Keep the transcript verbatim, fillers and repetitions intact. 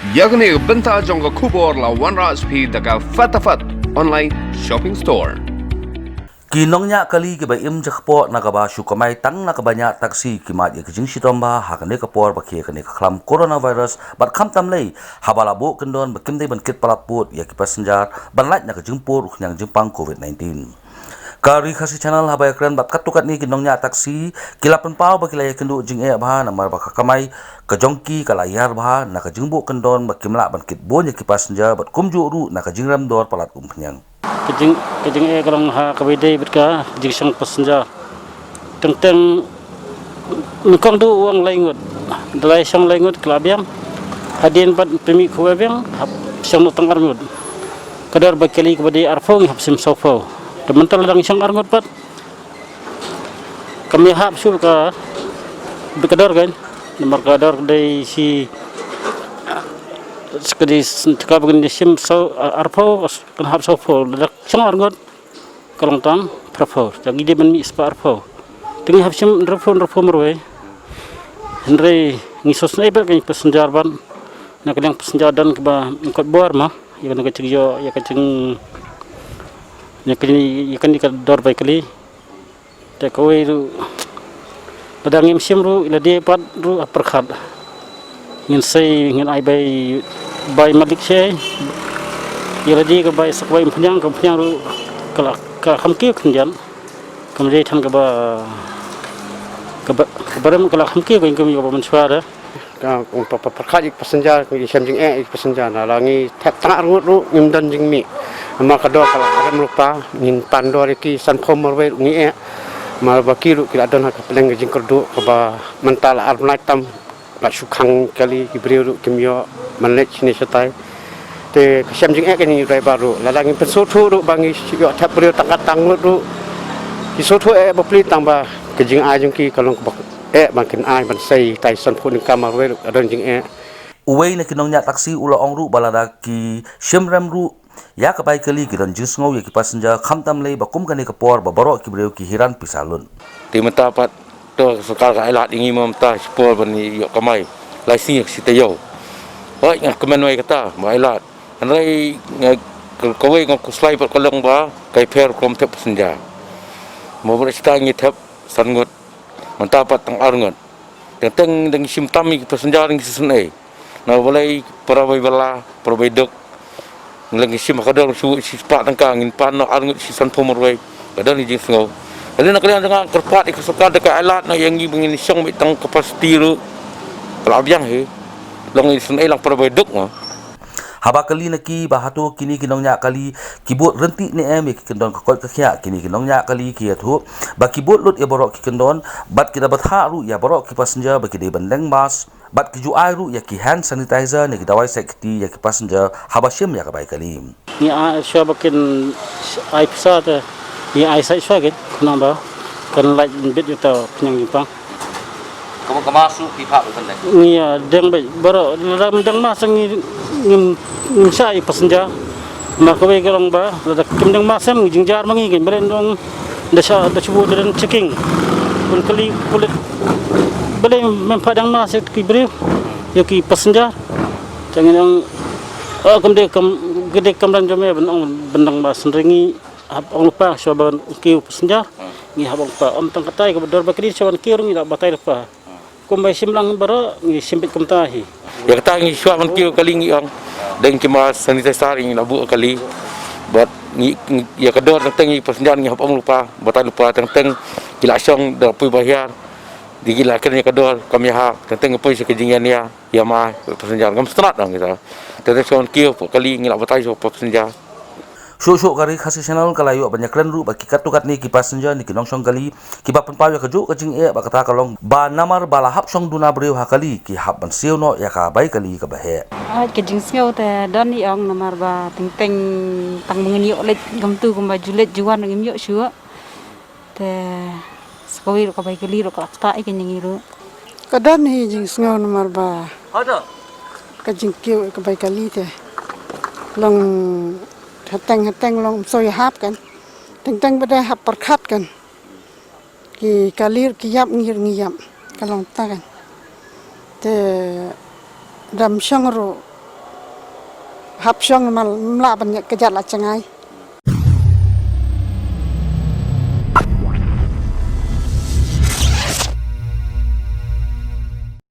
Ïa kane ka bynta jong ka khubor la wanrah sha phi da ka Fatafat Online Shopping Store. Ki nongñiah kali kiba im jakpoh na kaba shu kamai tang na kaba ñiah taxi ki mad ïa ka jingshitom bha ha kane ka por ba khie kane ka khlam coronavirus bad khamtam lei haba la buh kyndon ba kim dei ban kit palat pud ïa ki passenger ban lait na ka jingpur u khñiang jingpang covid nineteen. Ka Ri Khasi Channel haba ïakren bad katto katne ki nongñiah taxi ki la pynpaw ba ki la ïakynduh jingeh bha namar ba ka kamai ka jong ki ka la ïar bha na ka jingbuh kyndon ba kim lah ban kit bun ïa ki passenger bad kumjuh ruh na ka jingrem dor palat u khñiang. Ka jing, ka jingeh ka long ha kaba ïadei bad ka jingshong passenger. Teng teng nyngkong duh u ong lai ngut. Da la shong lai ngut ka la biang. Hadien pat pynmih khublei biang hap shong noh tang ar ngut. Ka dor bai kali kaba dei arphew ngi hap shim sawphew. Te mynta la dang shong ar ngut pat. Kam ïahap shuh ka, ka dor kan. Namar ka dor ka dei shi, ka dei s-, ka ba kan shim saw, arphew, kan hap sawphew. La da shong ar ngut. Ka long tang phraphew. Te ngi dei ban mih spah arphew. Te ngi hap shim hynriewphew, hynriewphew marwei. Hynrei ngi sngewsynei bad ka passenger ban. Na ka liang passenger don kaba kot bor ma. Ïa kane ka jingïoh, ïa ka jing, ïa kane, ïa kane ka dor bai kali. Te kawei ruh lada ngim shim ruh, ïa lade pat ruh ha pyrkhat. Ngin sei, ngin ai bai, bai malik sei. Ïa lade ka bai sa kawei umphniang, ka umphniang ruh ka la, ka kham kiew khyndiat. Kam dei than kaba, kaba, kaba rem ka la kham kiew ka jingkam ïa kaba mynshuwa da. Ka, ka, pa, pa, pyrkhat ïa ki passenger, ngi shem jingeh ïa ki passenger, na la ngi thep tang ar ngut ruh ngim don jingmih. Namar ka dor ka la rem lypa, ngin pan dor ïa ki sanphew marwei ruh ngi eh. Namar ba ki ruh ki la don ha ka pdeng ka jingkyrduh kaba mynta la ar bnai tam la shu khang kali ki briew ruh kim ïoh ban leit shane shatai. Te ka shem jingeh ka ïa ngi driver ruh, lada ngin pynsngewthuh ruh ba ngi ïoh thep briew tang kat tang ngut ruh. Ki sngewthuh eh bapli tang ba ka jingai jong ki ka long kaba eh ban kin ai ban sei tai sanphew tyngka marwei ruh ka don jingeh. Uwei na ki nongñiah taxi u la ong ruh ba lada ki shim rem ruh ïa ka bai kali ki don jingsngew ïa ki passenger khamtam lei ba kum kane ka por ba baroh ki briew ki hiran pisa lut. Te mynta pat to ka sorkar ka ai lad ïa ngi mynta shipor ban ïoh kamai. Lai sngi ka shi taïew. Hooid nga kmen wei kata ba ai lad. Hynrei nga ka, kawei nga khuslai pat ka long ba kai pher kum thep passenger. Mo ba shita ngi thep san ngut. Mynta pat tang ar ngut. Teng teng dang shim tam ïa ki passenger ngi sngewsynei. Na balei para bai bala, para bai duk. Ngi la ngi shim ha ka dor shu shi spah tyngka ngin pan noh ar ngut shi sanphew marwei. Ka don ïa jingsngew. Hynrei na ka liang jong nga kyrpad ïa ka sorkar da ka ai lad noh ïa ngi ba ngin shong beit tang capacity ruh. Ka la biang hi. Long ngi sngewsynei lang para bai duk nga. Haba kylli na ki ba hato kine ki nongñiah kali ki bud ryntih ne em ïa ki kyndon ka koit ka khiah, kine ki nongñiah kali ki ïathuh ba ki bud lut ïa baroh ki kyndon bad ki da bthah ruh ïa baroh ki passenger ba ki dei ban deng mask bad ki ju ai ruh ïa ki hand sanitizer ne ki dawai sait kti ïa ki passenger haba shim ïa ka bai kali. Ngi ai shuwa ba kin ai pisa te ngi ai sait shuwa kin khnang ba kan lait bit ïa uta u khñiang jingpang. Ka, ka mask ruh phi phah ban deng? Ngi ïa deng beit baroh, lada ym deng mask ngi ngim, ngim shah ïa passenger. Namar kawei ka long ba lada kim deng mask em ngi jynjar ma ngi, ngi balei ong da shah, da shu buh da don checking. Ban kylli pulit balei mem phah deng mask ïa ki briew, ïa ki passenger. Te ngin ong, oh, kam dei kam, kam dei kam dang jong me ban ong ban deng mask, hynrei ngi hap ong lypa shuwa ban kiew passenger. Ngi hap ong lypa, ym tang katai kaba dor ba kri shuwa ban kiew ngi la batai lypa. Kumba shim lang baroh ngi shim beit kumta hi. Ïa kata ngi shuwa ban kiew kali ngi ong. Deng ki mask sanitizer ngi la buh kali. Bad ngi, ngi, ïa ka dor teng teng ngi passenger ngi hap ong lypa, batai lypa teng teng ki la shong da pui ba hiar. Di ki la kren ïa ka dor kam ïahap teng teng pui sha ka jingïania ïa ma passenger ngam sngewtynnat ong kita. Teng teng shuwa ban kiew kali ngi la batai shuwa passenger. Shuh shuh ka Ri Khasi Channel ka la ïoh ban ïakren ruh bad ki katto katne ki passenger ne ki nongshong kali kiba pynpaw ïa kajuh ka jingeh ba kata ka long ba namar ba la hap shong duna briew ha kali ki hap ban siew noh ïa ka bai kali kaba heh. Hooid, ka jingsngew te don hi ong namar ba teng teng tang ba ngin ïoh leit kumtu kumba ju leit ju wan ngim ïoh shuh. Te sa kawei ruh ka bai kali ruh ka la ktah ïa ka ïa ngi ruh. Ka don hi jingsngew namar ba ka jingkiew ka bai kali te long hateng hateng long ym soi hap kan. Teng teng ba dei hap pyrkhat kan. Ki kali ruh ki ïap, ngi ruh ngi ïap, ka long ta kan. Te dam shong ruh Hap shong mal mla ban ïa ka jat la jngai.